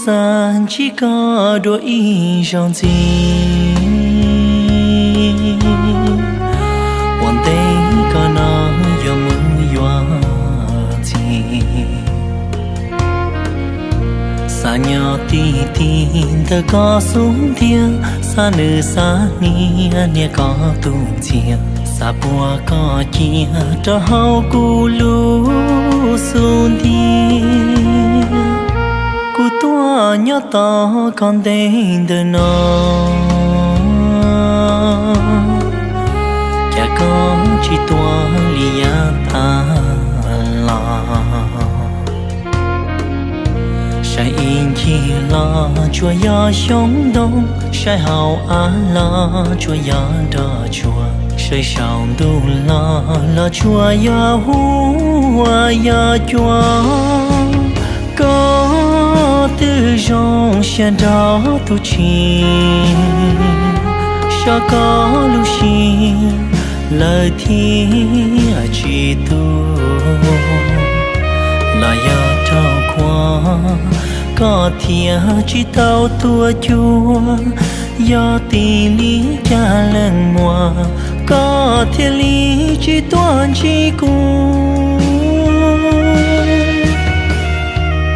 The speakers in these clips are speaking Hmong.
Xav ntsib koj dua ib zaug ntxiv, ua ntej koj no yuav mus yuav txiv. Xav nyob ti ti ntawm koj xub ntiag, xav nws xav hnia niam koj tus ntxiag, xav puag koj cia rau hauv kuv lub xub ntiag. Kuv tuaj nyob tos koj ntev ntawm no, cas koj tsis tuaj li yav tas los. Saib ib ncig los tsuas yog xyoob ntoo, saib hauv av los tsuas yog nroj tsuag, saib saum ntuj los los tsuas yog huab yog cua. Koj twb zoo siab nrog tus tshis, so koj lub siab lawm thiaj tsis tu. Los yog rau qhua koj thiaj tsis tau tuaj cuag, yog tim li cas leej muam koj thiaj li tsis tuaj ntsib kuv.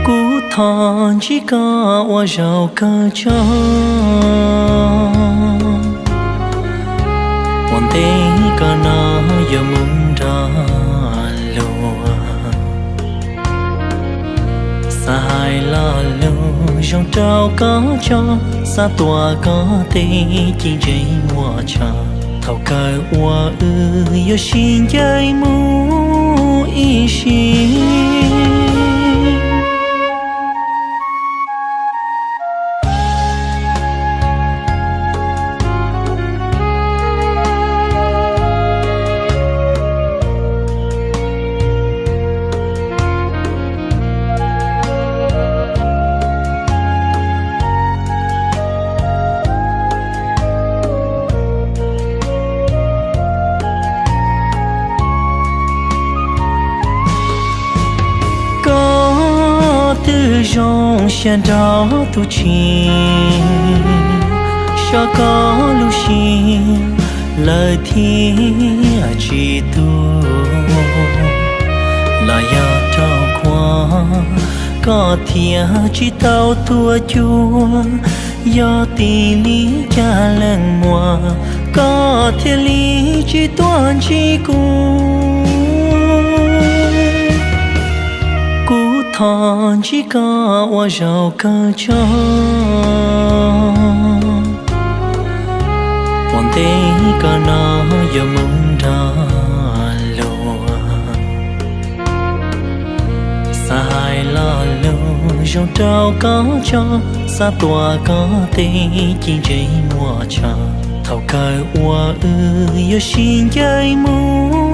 Kuv thov ntsib koj ua zaum kawg tso, ua ntej koj no yuav mus nrog luag. Xav hais lo lus zoo rau koj tso, xav tuav koj tes ci ntseeg muaj tso, thaum kawg uas wb yuav sib ncaim mus ib sim. Koj twb zoo siab nrog tus tshis, so koj lub siab lawm thiaj tsis tu. Los yog rau qhua koj thiaj tsis tau tuaj cuag, yog tim li cas leej muam koj thiaj li tsis tuaj ntsib kuv. Kuv thov ntsib koj ua zaum kawg tso, ua ntej koj no yuav mus nrog luag. Xav hais lo lus zoo rau koj tso, xav tuav koj tes ci ntseeg muaj tso, thaum kawg uas wb yuav sib ncaim mus